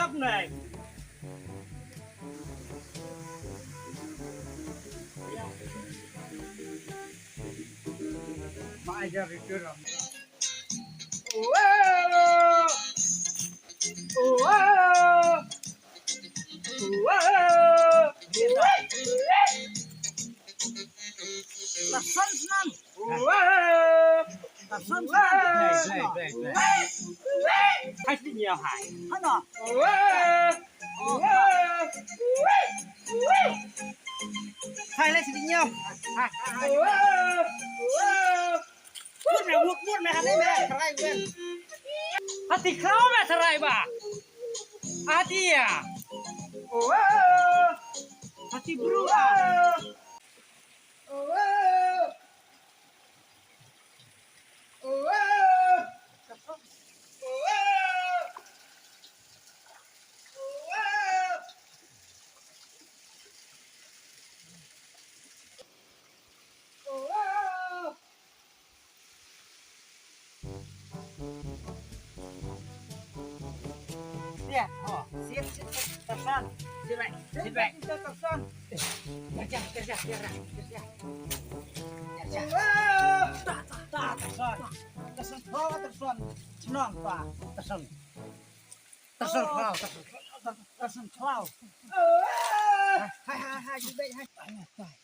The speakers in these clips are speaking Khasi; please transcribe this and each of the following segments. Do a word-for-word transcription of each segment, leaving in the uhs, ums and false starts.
Up next. Mai jar itu ram. Wow! Wow! Wow! Wow! Hai sih nyaw hai. Hano? Hai le sih nyaw. Hai, hai, hai. Mut me, mut, mut me, hati me, tharai me. Hati khlaw me, tharai ba. Hati ya. Hati bru ba. Siat, ho. Siat, siat, Tarzan. Sit back, sit back. Tarzan. Kerja, kerja, kerja, kerja. Kerja. Ta, ta, ta, Tarzan. Tarzan, ho, Tarzan. Senang, Pak. Tarzan. Tarzan, ho, Tarzan. Tarzan, ho. Hai, hai, hai, sit back, hai. Hai, hai.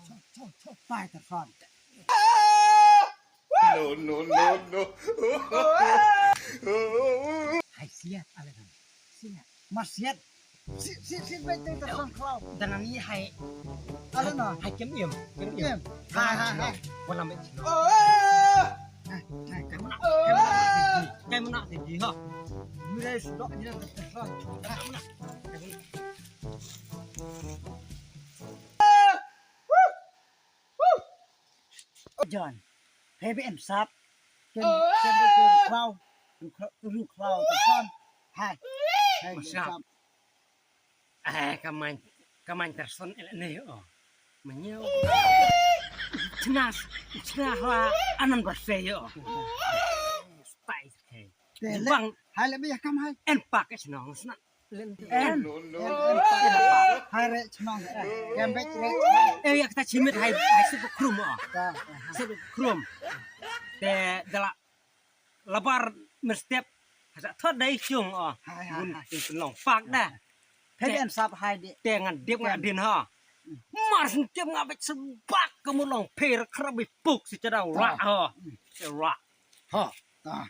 Chop, chop, chop. Pai, Tarzan. No, no, no, no. Hai siat, ale kan. Siat. Mas siat. Siat, siat, siat, baik, baik, Tarzan khlaw. Dan ani hai. Ale no. Hai kem iem, kem iem. Iem. Hai, hai, hai. Wala me. Oh. Hai, hai, kem na. Kem na sigi. Kem na sigi, ha. Mira sudok ni Tarzan. Kem na. Kem na. John, phi ba em sap. Ken, ken ba ken khlaw, ken khlaw, ken khlaw, ken khlaw. Hai, hai, em sap. Eh, ka main, ka main Tarzan el ne o. Menyo. Chnas, chnas wa anan berse yo. Stai ke. Bang, hai le ba ya kam hai. En pak ke chnong sna. En. En. Hai re chnong. Em bet re. Eh, ïa kata chimit hai, hai sip krum ah. Sip krum. Te dala labar mestep. Hasa thot dai chung ah. Hai, hai, hai. Bun long pak da. Te en sap hai de. Te ngan dip ngan din ha. Mar sentep nga bet sebak kamu long per krab puk si chadau rak ha. Rak. Ha. Ta.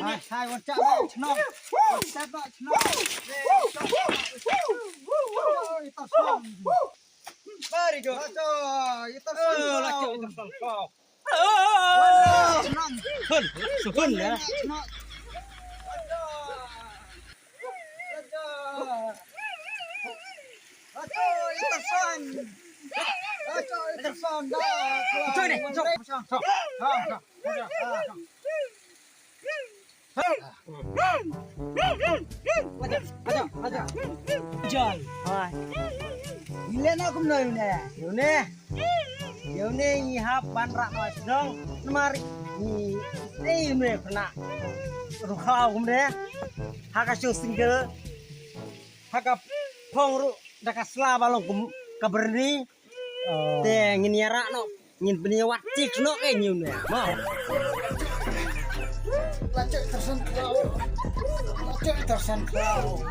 Hai, hai, wan chak ba chnong. Wan chak ba chnong. Oi, ta song. Very good. Lacho, ita song. Lacho, ita song. Wan chak chnong. Hun, hun ya. Chnong. Lacho, ita song. Lacho, ita song. Lacho ni, lacho. Ha, ha. John. Hai. Ile na kumno une? Une. Une ngi hap ban rah ma sdong. Namar ngi, eh, une kena. Rukhaw kumne. Ha ka show single. Ha ka phong ruh da ka sla ba long kum ka berni. Te ngin ïarap noh, ngin pynïawad tik noh eh ngi une. Mo. Lacek tersen kau. Lacek tersen kau.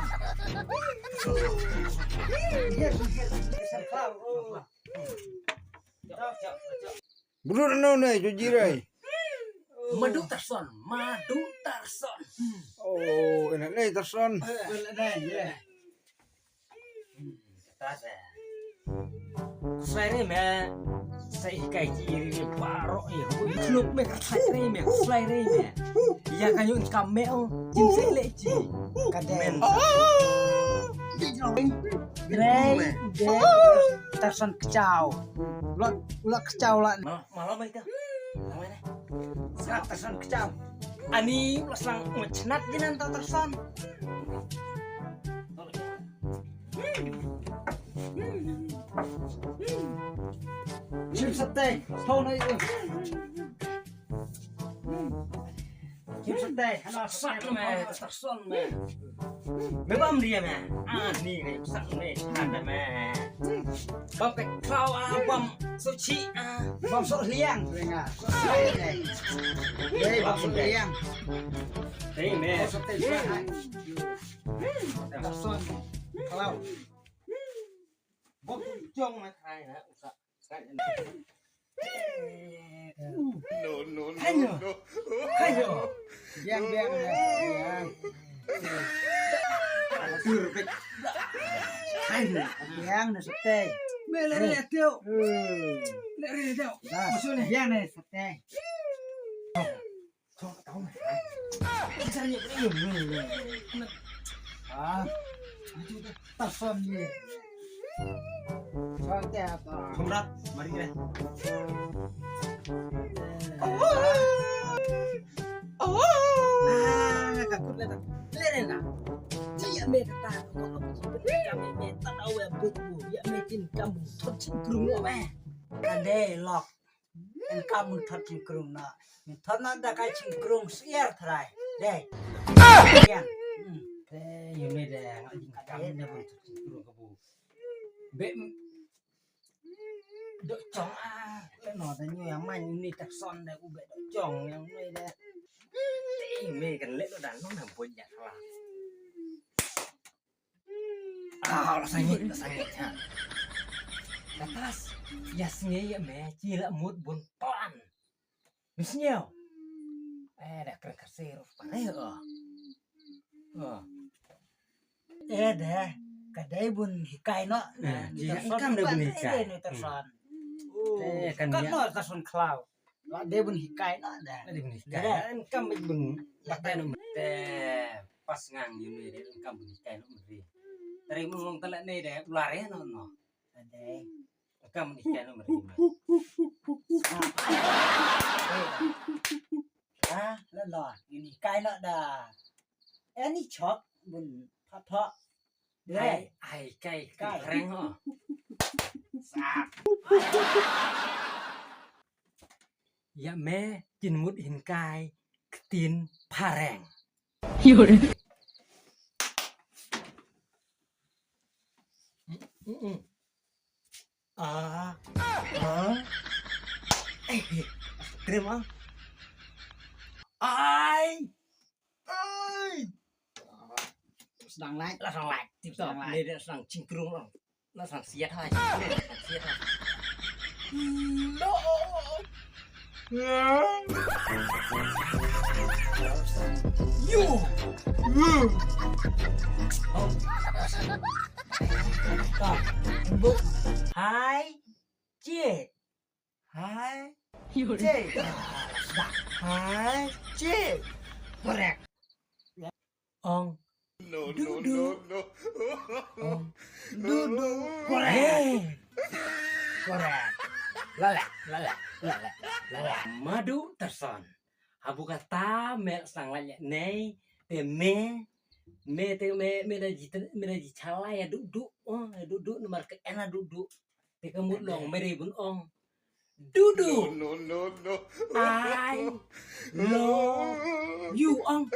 Tersen kau. Brut no ne jo jirai. Madu tarson, madu tarson. Oh, ina ne tarson. Kata sa. Sai re me. Sai kai ji re baroh ye. Klub me sai re me. Sai re me. Ya kan yung kam me o. Jin sai le ji. Kaden. Rei de tarson kchaw. Lok lok kchaw la. Malam mai ta. Malam mai. Sngap tarson kchaw. Ani u la slang machnat jinan ta tarson. Chim satay, thau na yu. Chim satay, hana sak me, tarson me. Me bam dia me. Ah, ni re sak me, ada me. Bam ke kau ah, bam suci ah. Bam sok liang, dengar. Sok liang. Hei, bam sok liang. Hei, me. Sok liang. Sok liang. Kau. Bok jong me khai na usa. No, no, no, Kayo. No. Kayo. Biang, biang, biang. Tur bek. Kayo. Biang na sete. Me le le teo. Le le teo. Biang na sete. Ah, tarson ye. Tarson te apa? Kumrat, mari re. Ah, ka kut le ta. Le re na. Ji ya me ta ta ko ko ji pe ka me me ta ta we bu bu. Ya me jin kam thot jin krung lo me. Ka de lok. Yn kam mun thot chingkrung na. Mun thot na da kai chingkrung siar thrai. Dei. Yan. Hmm. Te yu me de nga jingkam ne mun thot chingkrung ka bu. Be m-, dok chong ah. Le no da nyu yang man ni tak son de u be dok chong yang me de. Te me kan le no da no na bun ya kala. Ah, la sangit, la sangit ha. Katas, ya sngi ya me, ci la mut bun plan. Misnyo. Eh, da kren kasir, pare oh. Oh. Eh, da, kadai bun hikai no. Eh, ji kam da bun hikai. Ni tarson. Eh, kan no tarson klau. La dei bun hikai na da. La dei bun hikai. Yn kam bun batai no te pas ngang yu ne de yn kam bun hikai no mri. Tari mun long tala ne de ular e no no. Ade. Yn kam bun hikai no mri. Ah, la la. Yn hikai na da. Ani chok bun thot thot. Ai, ai, kai, kai reng ho. Sap. Ya me jin mut hin kai ktin phareng. Yur. Ah. Ah. Eh, terima. Ai. Ai. Sdang lait. La sdang lait. Tip top. Ni de sdang chingkrung. La sdang siat hai. Siat hai. No. You. Hai. Cik. Hai. Cik. Hai. Cik. Korek. Ong. No, no, no, no. Ong. Dudu. Korek. Korek. Lala, lala, lala, lala. Madu tarson. Habu kata me sang lanya nei te me me te me me da ji me da ji chala ya dudu. Oh, dudu nomor ke ena dudu. Te ka mut long meri bun ong. Dudu. No, no, no, no. I love you ong.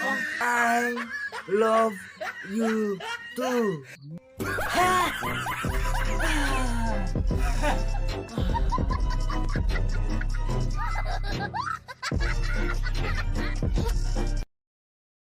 Ong. I love you too.